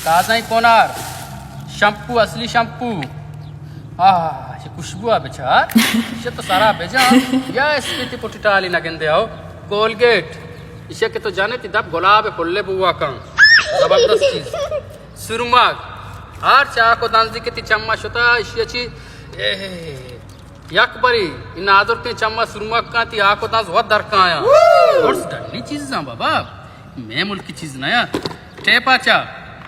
تازہ کونار، شمپو، اصلی شمپو۔ آہ، چہ خوشبو ءَ بچار۔ چہ تو سرا بجان۔ یا اسپیتی پٹی ٹالی نہ گندے ہو۔ کولگیٹ۔ ایشی کہ تو جانے تی دپ گلاب پلے بوا کن۔ زبردست چیز۔ سرمگ۔ ہر چاک و دنزی کہ تی چما شتا، ایشی چی، اے، یک بری، این نادرتیں چما سرمگ کن تی آک و دنز وت در کایاں۔ درست ڈنی چیزاں بابا۔ مئے ملکی چیز نیا۔ ٹیپا چا،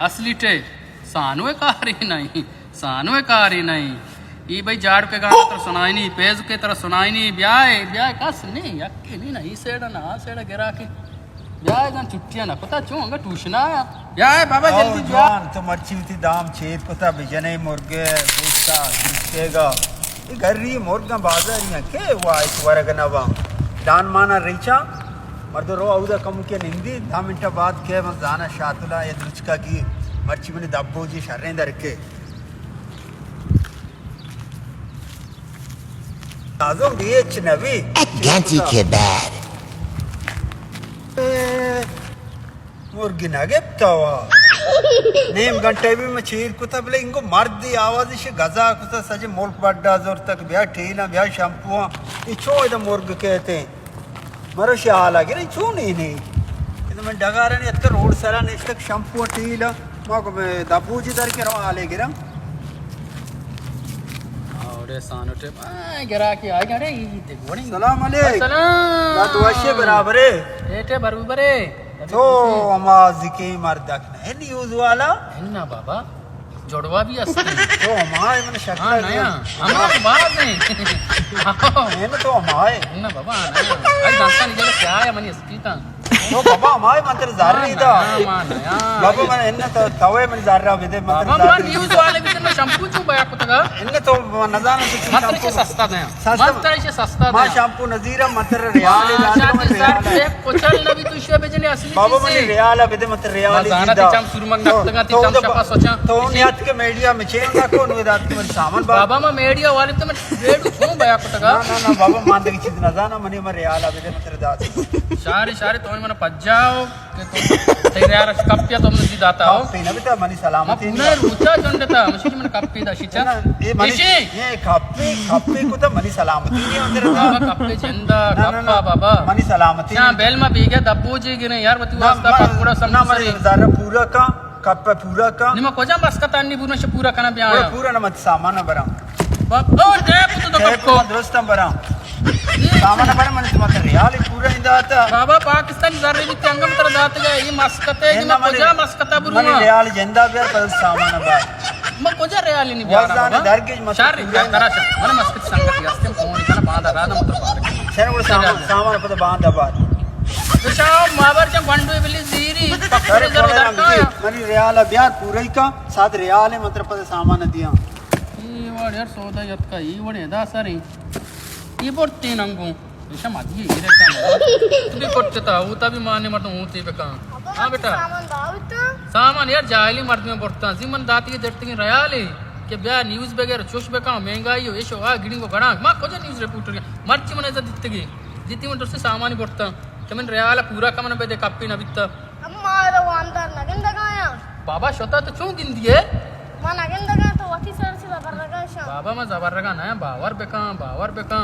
اصلی ٹیپ۔ سانوے کاری نہیں۔ سانوے کاری نہیں۔ ای بھئی جاڑ کے گانا تر سنائنی، پیز کے تر سنائنی، بیائے، بیائے کس نہیں، یکی نہیں نا، ای سیڑا نا، آ سیڑا گرا کے۔ بیائے گن چھٹیاں نہ کتا، چون انگا ٹوشنا آیا۔ بیائے بابا او جلدی بیا۔ جوان، تو مرچی وتی دام چیر کتا، بجنے مرگے، گوشتا، گوشتیگا۔ ای گری مرگاں بازاریاں، کے وایت ورگ نہ باں۔ دان مانا ریچا، مردو رو اودا کمکے نندی، دہ منٹ بعد کے من زانا شاتلا یا درچکا گیر، مرچی منی دبو جی شریں درکے۔ نازم بی ایچ نبی۔ گنتی کے بیر۔ اے، مرگی نہ گپتا وا۔ نیم گھنٹے بھی میں چیر کتا، بلے انگو مردی آوازی شے گزا کتا، سجے ملک بڈا زور تک بیا ٹھیلا، بیا شمپو۔ یہ چو ادا مرگ کہتے ہیں۔ مرو شی حالا گرے چون اے نے؟ ادا من ڈگارانی اتکا روڈ سرا نشتگ شمپو ٹیلا۔ ما کو میں دبوجی در کے رو حالے گرم۔ اوڑے سانو ٹے، آ، گرا کے آ گڑے ای تے گوڑی۔ سلام علیک۔ سلام۔ لا تو وشے برابرے۔ ایٹے برابرے۔ تو اما ذکی مردک نہ نیوز والا۔ انا بابا۔ جڑوا بھی است۔ تو ہمائے من شکل ہاں، نیا۔ ہما باز ہیں۔ انا تو ہمائے۔ نہ بابا، نہ۔ اے دانتا نہیں جگہ کیا ہے منی اسکی تا۔ تو بابا ہمائے من تر زر نہیں دا۔ ہاں، نیا۔ بابا من انا تو توے من زر را بدے، من تر بابا زر من نہیں نیوز دا۔ والے بھی تر شمپو چوں بیا کتگا۔ انا تو نزانا تو من تر شمپو چے سستا دیا۔ سستا۔ من تر چے سستا ما دیا۔ شمپو نزیرا من تر ریال ہاں، داتا، شاید من زر ریال۔ پہ کچل نبی تو شے بجنے اصلی بابا چیزے۔ من ریال بدے من تر ریال۔ زانا تی چم سرمگ نہ کتگاں، تی چم شپا سوچاں۔ تو نیات کے میڈیا میں چین نہ کو، نو دات کے من سامان با۔ بابا، ما میڈیا والے تو من ویڈیو چون بیا کتگا۔ نہ، نہ، نہ، بابا، مان دگی چیز نہ زانا، منی ما ریال آ بدے متر دات۔ شاری، شاری، تو من پجاؤ کہ تو تیرے یار کپیا تو من دی داتا ہو۔ کپی نہ بیتا، منی سلامتی ما پورا روچا جنڈتا، مشی من کپی دا شیچا۔ نہ، نہ، یہ منی، یہ کپی، کپی کو تو منی سلامتی نہیں اندر۔ بابا، کپی جندا، نہ، نہ، کپا نہ، بابا۔ منی سلامتی۔ شاہ بیل ما بیگا دبو جی گنے یار، وتی واسطہ پکوڑا سموسہ۔ نہ، منی زارا پورا کا۔ کپ ء پورا کن۔ نی ما کجا مسکت انی بورن شہ پورا کناں بیا۔ اوئے پورا نہ، من سامان ء براں۔ بابا، او ٹیپ تو تو ٹیپ کپو۔ من درستاں براں۔ سامان ء براں، من تو مت ریال پورا ہی داتا۔ بابا، پاکستانی زر بیت انگم تر داتگا، ای مسکت ہے، نی ما کجا مسکت ء برواں؟ من ریال جندا بیا، پر سامان ء بار۔ ما کجا ریال نی بیا بابا؟ شر، کرا شر۔ من مسکت سنگتی ہستم، فون کنا باندا رادا متر بار۔ شر، وہ سامان، سامان پتہ باندا بار۔ تو شاہ مابر چا گونڈو بلی زیری، پکڑے ارے زر بولے در رمزی، کایا۔ منی ریال بیار پورا ہی کا، سات ریال ہے، مطلب پتہ سامان دیاں۔ ای وڑ یار سودا یتکا، ای وڑ ادا سریں۔ ای برتی ننگو۔ ایشا مدی ای رکھا۔ تو بھی کٹتا، ہوتا بھی مانے مردم ہوتی بکا۔ ہاں بیٹا۔ سامان باوتا۔ سامان یار جاہلی مردمے برتا۔ زی من داتی درتگی ریالے کہ بیا نیوز بگر چوش بکا، مہنگائی ہو، ایشو آ گڑی کو گڑا۔ ما کجا نیوز رپورٹر؟ مرچی من عزت دیتگی۔ جتی من درست سامانی برتا کہ من ریال پورا کمن بدے، کپی نہ بیتا۔ اما، اے وامدار نہ گندگایاں۔ بابا، شتا تو چون گندی ہے؟ ما نہ گندگاں، تو وتی سر سے زبرگا شاں۔ بابا، ما زبرگا نہ، باور بکن، باور بکن۔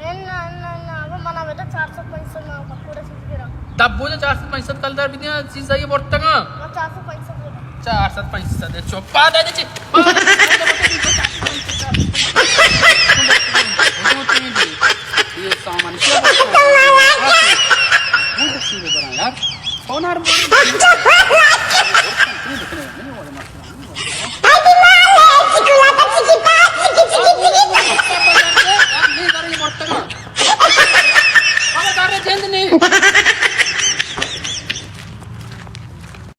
انا، انا، انا، ابا منا بیٹا چار سو پنچ سو ما پکوڑا چیز گرا۔ دبو جو چار سو پنچ سو کلدار بدیاں، چیز آئیے برتگاں۔ ما چار سو پنچ سو گرا۔ چار سو پنچ سو دے، چوپا دے دے چی۔